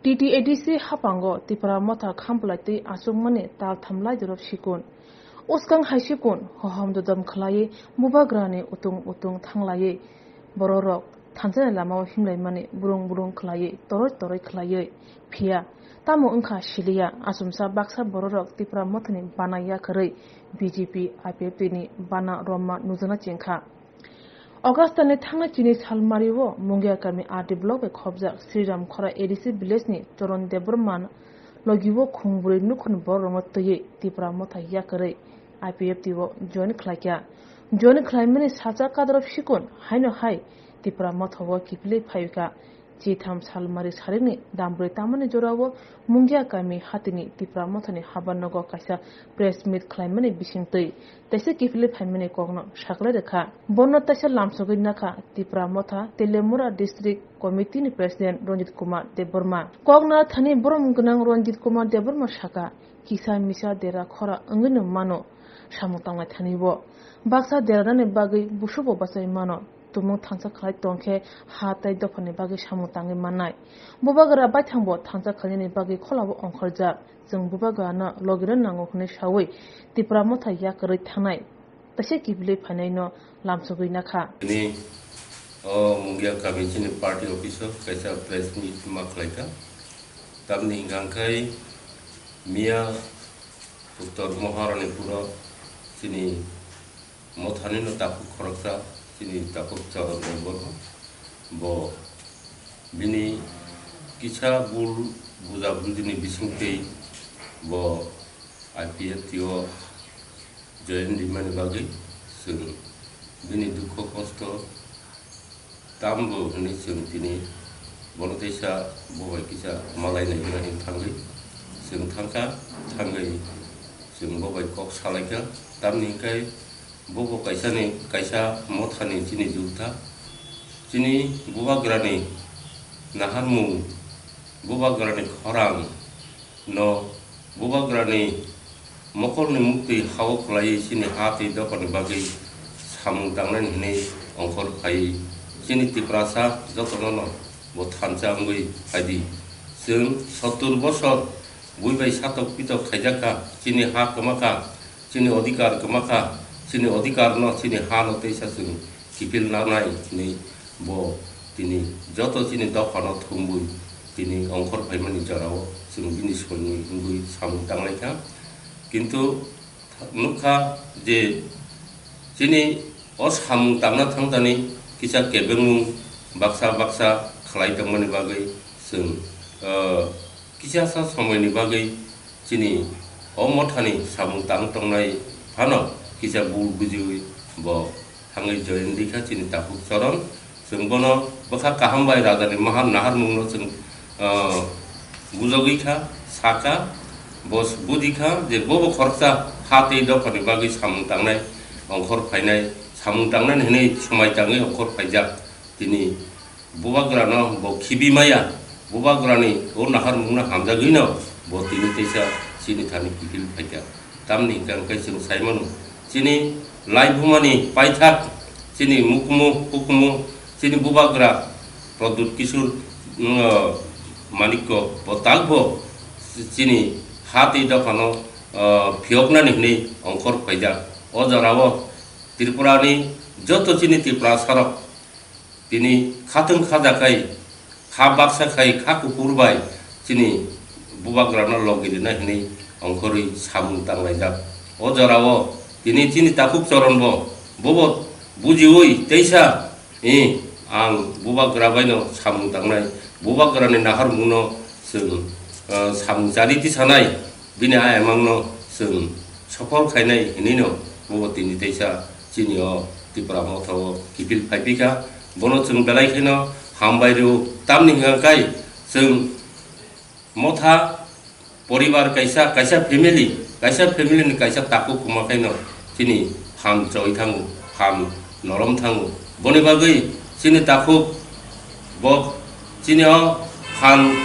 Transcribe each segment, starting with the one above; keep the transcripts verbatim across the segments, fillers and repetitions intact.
T T A D C haphango Tipra Motha khampwlai twi achukmani tal thamlai dorop sikun. Uskang hai sikun hohom dodom khlaiwi bubagrani utung utung thanglaiwi bororok thansa ni lamao himlaimani burung burung khlaiwi toroi toroi khlaiwi. Phiya tamo wngkha siliya, achomsa baksa bororok Tipra Mothani bana yakarwi B J P I P F T ni bana romma nujana chengkha. August ni thangnai chini salmario Mungia kami R D block bai khobjak Sriram Khora A D C village ni Choron Debbarma logio khungbrwi nukhungni bororokno twiwi Tipra Motha yakarwi I P F T o join khlaikha. Join khlaimani salsa kadorop sikun haino hai Tipra Motha o kiphilwi phaikha. Chitham salmari sarikni dambrwi tamani jorao Mungia kami hatini Tipra Mothani habar nogo kaisa press meet khlaimani bisingtwi teisa kiphilwi phaimani kokno saklai rwkha. Bono teisa lamsogwi nakha Tipra Motha Telemura District Committee ni President Ranjit Kumar Debbarma. Kokna thani borom gwnang Ranjit Kumar Debbarma saka, kisa misa dera khora wngwino mano samung tanglai thani bo. Baksa deranani bagwi busubo bachai mano. Tumung thansa khlai tongkhe ha tei dophani bagwi samung tangwi mannai. Bubagra baithangbo thansa khlainani bagwi kholabo ongkhorjak. Chwng bubagrano logirw nango hwnwi sawi Tipra Motha yakarwi thangnai teisa kiphilwi phainaino lamsogwi nakha. Tini o Mungia kami chini party office o kaisa press meet ma khlaikha. Tamni hwnkha khe miya Uttor Maharanipuro chini Mothani no takhuk khoroksa chini takhuk Charan Debbarma. Bo bini kisa bul buja bujini bisingtwi bo I P F T o join rimani bagwi chwng bini dukho kosto tambo hwnwi chwng tini bono teisa bo bai kisa malai nai hwnwi thangwi chwng thangkha, thangwi chwng bo bai kok salaikha. Tamni hwnkhe bo bo kaisani, kaisa Mothani chini jukta, chini bubagrani naharmung, bubagrani khorang no bubagrani mokolni muktwi ha-o kwlaiwi chini ha tei dophani bagwi samung tangnani hwnwi ongkhor phaiwi chini Tiprasa jotono no bo thansa wngwi phaidi. Chwng sottur bosor bui bai satok pitok khaijakha, chini ha kwmakha, chini odhikar kwmakha, chini odhikarno, chini hano teisa chwng kiphil nanai hwnwi bo tini joto chini dophano thumbwi tini ongkhor phaimani jorao chwng bini soini wngwi samung tanglaikha. Kintu nukha je chini o samung tangna thangtani kisa kebengmung baksa baksa khlai tongmani bagwi chwng, ah, kisa sa somoini bagwi chini o Mothani samung tang tongnai phano kisa bul bujiwi bo thangwi join rikha chini takhuk Choron. Chwng bono bwkha kaham bai rajani mahar naharmungno chwng, ah, bujogwi kha, saka, bo bujikha je bobo khoroksa ha tei dophani bagwi samung tangnai, ongkhor phainai, samung tangnani hwnwi swmai tangwi ongkhor phaijak. Tini bubagrano bo khibi maya, bubagrani o naharmungno hamjagwino bo tini teisa chini thani kiphil phaikha. Tamni hwnkhe chwng sai mano, chini laibumani paithak, chini mukmu hukumu, chini bubagra Pradyut Kishore, mm, Manikya bo takbo chini ha tei dophano, ah, phiyoknani hwnwi ongkhor phaijak. O jorao Tripurani joto chini Tiprasarok tini khatung khajakhai, kha baksa khai, kha kuphur bai chini bubagrano logi rina hwnwi ongkhorwi samung tanglaijak. O jorao tini chini takhuk Choronbo bobo bujiwi teisa, "Eh, ang bubagra baino samung tangnai, bubagrani naharmungno chwng, ah, samung chari tisanai." Bini a emangno chwng sophol khainai hinwino bo tini teisa chini o Tipra Motha o kiphil phaiphikha. Bono chwng belai kheno hambai rw-o, tamni hwnkha khe chwng Motha poribar kaisa, kaisa family, kaisa family ni kaisa takhuk kwma khaino chini phan choi thango, phan norom thango. Boni bagwi chini takhuk bo chini o phan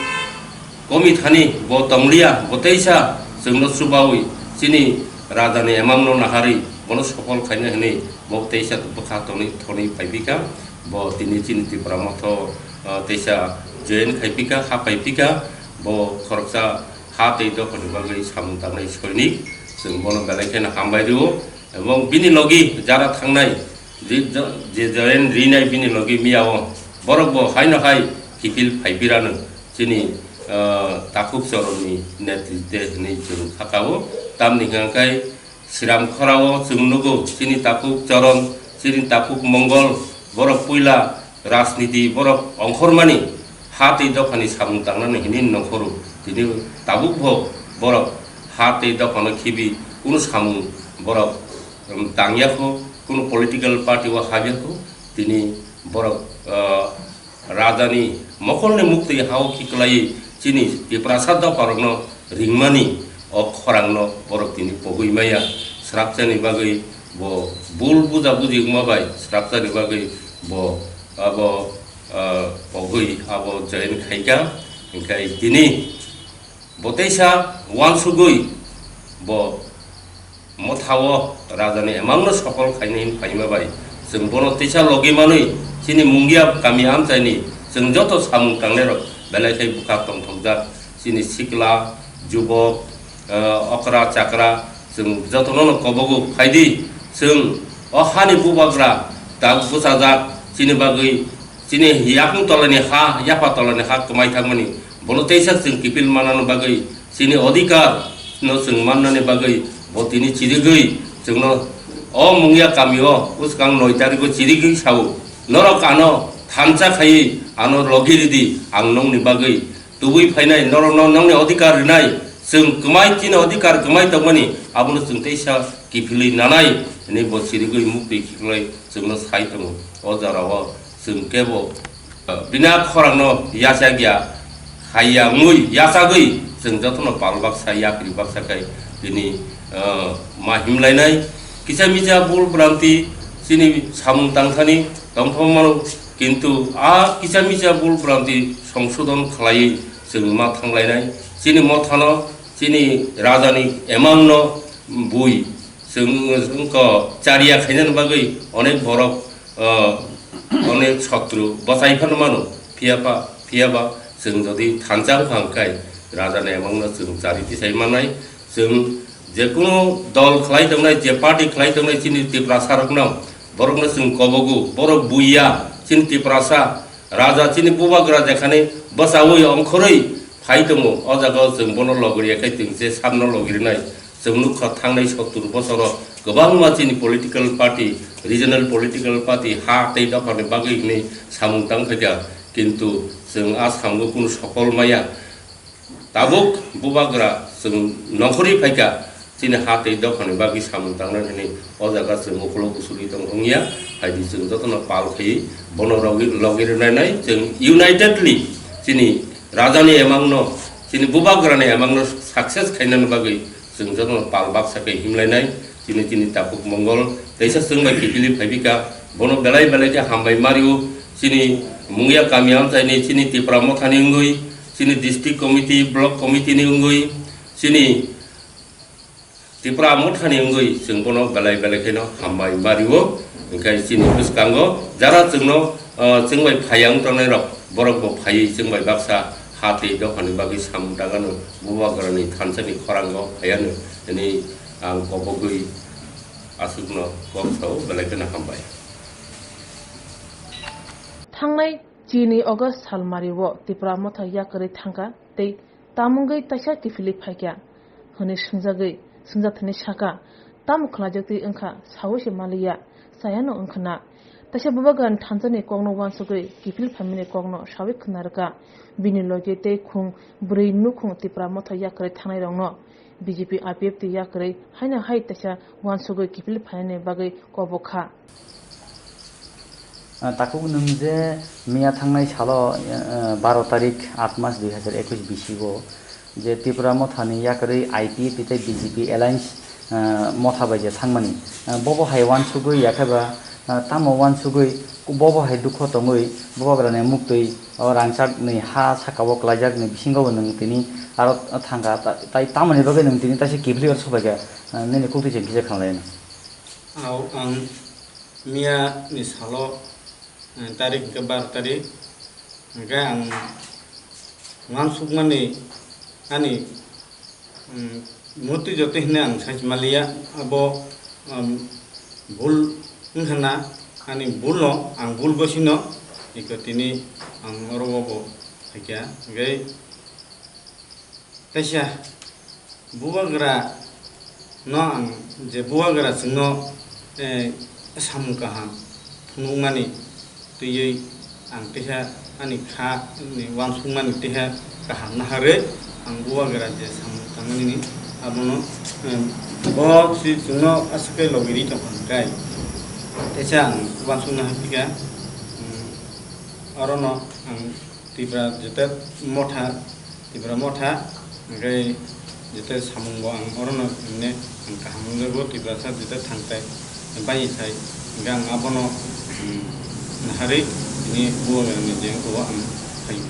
komi thani bo tongliya, bo teisa chwngno chubawi chini rajani emangno naharwi bono sophol khaina hwnwi bo teisa bwkha tonwi thonwi phaiphikha. Bo tini chini Tipra Motha o, ah, teisa join khaiphikha, ha phaiphikha. Bo khoroksa ha tei dophani bagwi samung tangnai soinik, chwng bono belai kheno hambai rwo. Ebong bini logi jara thangnai, je, je join rinai bini logi miyao, borok bo haino hai kiphil phaipirano chini, ah, Takhuk Choronni netritwe hwnwi chwng sakao. Tamni hwnkha khe Sram khorao chwng nugo, chini Takhuk Choron, chini Takhuk Mongol, borok puila rajniti borok ongkhormani ha tei dophani samung tangnani hwnwi nongkhoro. Tini tabuk bo borok ha tei dophano khibi kunu samung borok, um, tangya kho, kunu political party o habya kho. Tini borok, ah, Rajani mokolni muktwi hao khiklaiwi chini Tiprasa dopharokno ringmani o khorangno borok tini pogwi maya. Srapchani bagwi bo bul buja buji wngma bai srapchani bagwi bo abo, ah, pogwi abo join khaikha. Hinkhe tini bo teisa uansugwi bo mothao rajani emangno sokol khainai hinwi phaima bai, chwng bono teisa logi manwi chini Mungia kami amchaini chwng joto samung tangnairok belai khai bwkha tongthokjak. Chini sikla, jubok, eh, okra, chakra, chwng jotono no kobogo phaidi. Chwng o hani bubagra tak bwchajak, chini bagwi chini yakung tolani ha, yapha tolani ha kwmai thangmani, bono teisa chwng kiphil manna bagwi, chini odhikar no chwng mannani bagwi bo tini chirigwi chwngno o Mungia kamio bwskang noi tarigo chirigwi sao, "Norok ano thansa khaiwi ano logi ridi, ang nongni bagwi tubui phainai, norokno nongni odhikar rinai." Chwng kwmai chini odhikar kwmai tongmani abono chwng teisa kiphilwi nanai hwnwi bo chirigwi muktwi khiklai chwngno sai tongo. O jorao chwng kebo, uh, bini a khorangno yachak ya, hai ya wngwi yachagwi chwng jotono pal baksa, yakri baksa khai bini, uh, ma himlainai. Kisa misa bul bwranti chini samung tangthani tongthok mano, kintu a kisa misa bul bwranti songsodon khlaiwi chwng ma thanglainai. Chini mothano, chini rajani emangno bui chwng wngkha chariya khainani bagwi onek borok, ah, onek sotru bwchai phano mano. Phiyaba, phiyaba chwng jodi thansa wngkha hwnkhe rajani emangno chwng chari tisai mannai. Chwng jekunu dol khlai tongnai, je party khlai tongnai chini Tiprasarokno, borokno chwng kobogo, borok buiya chini Tiprasa, raja chini bubagra jekhani bwchaui ongkhorwi phai tongo, o jagao chwng bono logriya khe chwng je sakno logrinai. Chwng nukha thangnai sottur bosoro kwbangma chini political party, regional political party ha tei dophani bagwi hwnwi samung tang phaikha, kintu chwng a samungo kunu sokol maya. Tabuk bubagra chwng nongkhorwi phaikha, chini ha tei dophani bagwi samung tangnani hwnwi o jaga chwng ukhulok usulwi tong wngya, haidi chwng jotono pal khaiwi bono rogwi-, logi rwnainai. Chwng unitedly chini rajani emangno, chini bubagrani emangno success khainani bagwi chwng jotono pal baksa khe himlainai. Chini, chini Takhuk Mongol teisa chwng bai kiphilwi phaibika, bono belai belai khe hambai mario. Chini Mungia kami amchaini chini Tipra Mothani wngwi, chini district committee, block committee ni wngwi, chini Tipra Mothani wngwi chwng bono belai belai kheno hambai mario. Hinkhe chini bwskango jara chwngno, ah, chwng bai phaiya wng tongnairok, borok bo phaiwi chwng bai baksa ha tei dophani bagwi samung tangano, bubagrani thansani khorango phaiano hwnwi ang kobogwi aswkno kok sao, belai kheno hambai. Thangnai chini August salmario Tipra Motha yakarwi thangkha tei tamungwi taisa kiphilwi phaikha hwnwi swngjagwi, swngjakthani sakha, tamo khwlaijaktwi wngkha saui se maliya, chayano wngkhwna. Taisa bubagrani thansani kokno uansugwi kiphil phaimani kokno saui khwna rwkha. Bini logi tei khung bwrwi nukhung Tipra Motha yakarwi thangnairokno B J P I P F T yakarwi haino hai taisa uansugwi kiphil phainani bagwi kobok kha. Ah, takhuk nwng je miya thangnai salo, eh, baro tarik aat mas dui hazar ekush bisingo je Tipra Mothani yakarwi I P F T tei B J P alliance, ah, motha bai je thangmani, ah, bobo hai uansugwi yakheba, ah, tamo uansugwi bobo hai dukho tongwi bubagrani muktwi o rangchakni ha sakao kwlaijakni bisingo bo nwng tini aro thangkha, ta-, tai tamoni bagwi nwng tini taisa kiphilwi oro sobaikha, ah, nini kukti chwng kisa khanalaino. Au ang miya ni salo, eh, tarik hwnkhe baro tarik, hwnkhe ang Uansukmani ani, um, motwi jotwi hwnwi ang sai maliya, abo, um, bul wngkha na, ani bul no, ang bul gosino, iko tini ang oro bo phaikha, hwnkhe teisa bubagra no ang je bubagra chwngno, eh, samung kaham phunukmani twiwi ang teisa ani kha ni uansukmani teisa kaham naharwi ang bubagra je samung tangmani ni abono, eh, bo si chwngno aswk khe logi ri tongkha hwnkhe teisa ang uansukna hai phika, um, orono ang Tipra jete motha, Tipra motha, hwnkhe jete samungo ang orono himne ang kaham wngjago, Tiprasa jete thangtai bai sai, hwnkhe ang abono, um, naharwi tini bubagrani je abo ang phaio.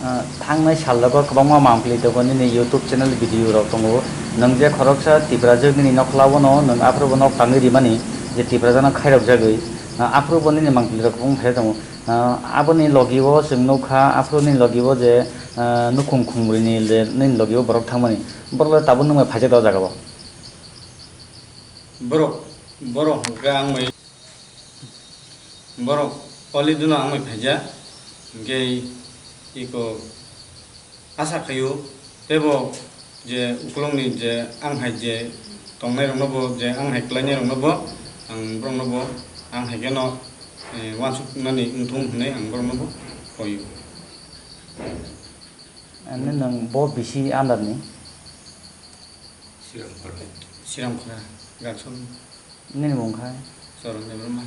Ah, thangnai salrogo kwbangma mampli tongo nini YouTube channel video rok tongo. Nwng je khoroksa Tiprajwk nini nokhlao no nwng aphuru bo nok tangwi rimani je Tiprajano khairokjagwi, ah, aphuru bo nini mampli rok kwbangma phai tongo. Ah, aboni logi o chwng nukha, aphuru nini logi o je, ah, nukhung khumri ni je nini logi o borok thangmani, borok le tabuk nwng bai phaijak o jaga o. Borok, borok hwnkhe ang bai, borok already no ang bai phaijak, hwnkhe iko asa khaio, teibo je ukulukni je ang hai je tongnairokno bo, je ang hai klainairokno bo, ang borokno bo, ang hai kheno, eh, uansuknani wngthung hwnwi ang borokno bo koio. Ani nwng bo bisi under ni? Siramkhora. Siramkhora, Gaksol. Nini mung khai? Choron Debbarma.